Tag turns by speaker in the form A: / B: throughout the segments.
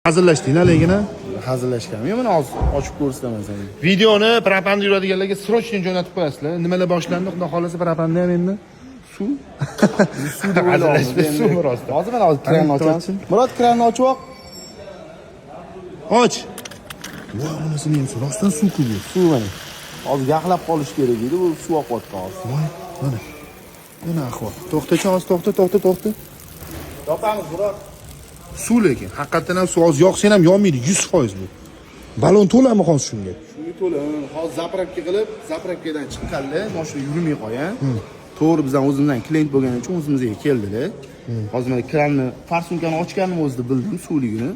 A: Hazillashding lekin, a?
B: Hazillashganim yo'q, mana hozir ochib ko'rsataman senga.
A: Videoni propanda yuradiganlarga срочно jo'natib qo'yasizlar. Nimalar boshlandi, xudo xolasa, propanda ham endi
B: Suv. Suv deb o'ylayapmiz
A: Hazillashma,
B: endi.
A: suvmi rostdan?
B: Hozir mana, hozir kranni ochamiz. Murod, kranni ochib ol.
A: Och. Voy, onasini ham, suv. Rostdan suv-ku bu.
B: Suv mana. Hozir yaxlab qolishi kerak edi, bu suv oqyapti hozir.
A: Voy, mana. Mana ahvol. To'xtachi, hozir to'xta, to'xta, to'xta.
B: Yopamiz, Murod.
A: Suv lekin, haqiqatdan ham suv, hozir yoqsang ham yonmaydi, 100% bu. Balon to'lami hozir shunga?
B: Shunga to'la. Hozir заправка qilib, заправка dan chiqqanda mashina yurmay qolgan. To'g'ri, bizdan o'zimizdan klient bo'lgani uchun o'zimizga keldida. Hozir mana kranni, форсунка ni ochganim o'zida bildim suvligini.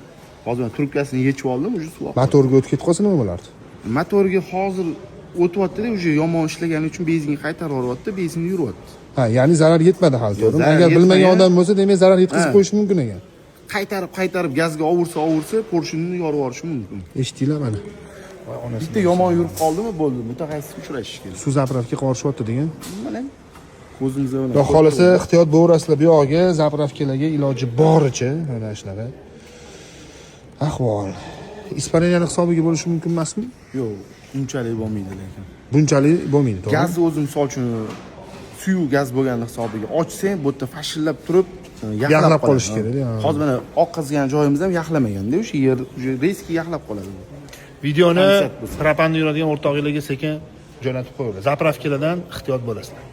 B: Hozir mana trubkasini yechib oldim, уже suv oqyapti.
A: Motorga o'tib ketib qolsa nima bo'lardi?
B: Motorga hozir o'tyapti-da, уже yomon ishlagani uchun benzinga qaytarib yuboryapti, benzin yuryapti.
A: Ha, ya'ni zarar yetmadi hali, to'g'rimi?
B: Zarar
A: Agar bilmagan
B: yetmagan.
A: odam bo'lsa, demak, zarar yetkazib qo'yishi mumkin ekan.
B: Qaytarib, qaytarib gazga ovursa, ovursa, поршень ni yorib yuborishi mumkin.
A: Eshitdinglar mana. Voy, onasini.
B: Bitta yomon yurib qoldimi, bo'ldi, mutaxassisga uchrashish kerak.
A: Suv заправка qorishyapti degan.
B: Mana ko'zimizda mana.
A: Xudo xolasa, ehtiyot bo'laverasizlar bu yog'iga, заправка larga iloji boricha mana shunaqa ahvol. Испарения ni hisobiga bo'lishi mumkin emasmi?
B: Yo'q, unchalik bo'lmaydi lekin.
A: Bunchalik bo'lmaydi, to'g'rimi?
B: Gaz o'zi, misol uchun, suyuq gaz bo'lgani hisobiga ochsang, bu yerda fashillab turib yaxlab
A: Yaxlab
B: qoladi.
A: qolishi kerak, ha.
B: Hozir mana oqqizgan joyimiz ham yaxlamaganda, o'sha yer уже резкий yaxlab qoladi.
A: Videoni
B: Konsert bo'lsa.
A: propanda yuradigan o'rtog'inglarga sekin jo'natib qo'yinglar. Заправка lardan ehtiyot bo'lasizlar.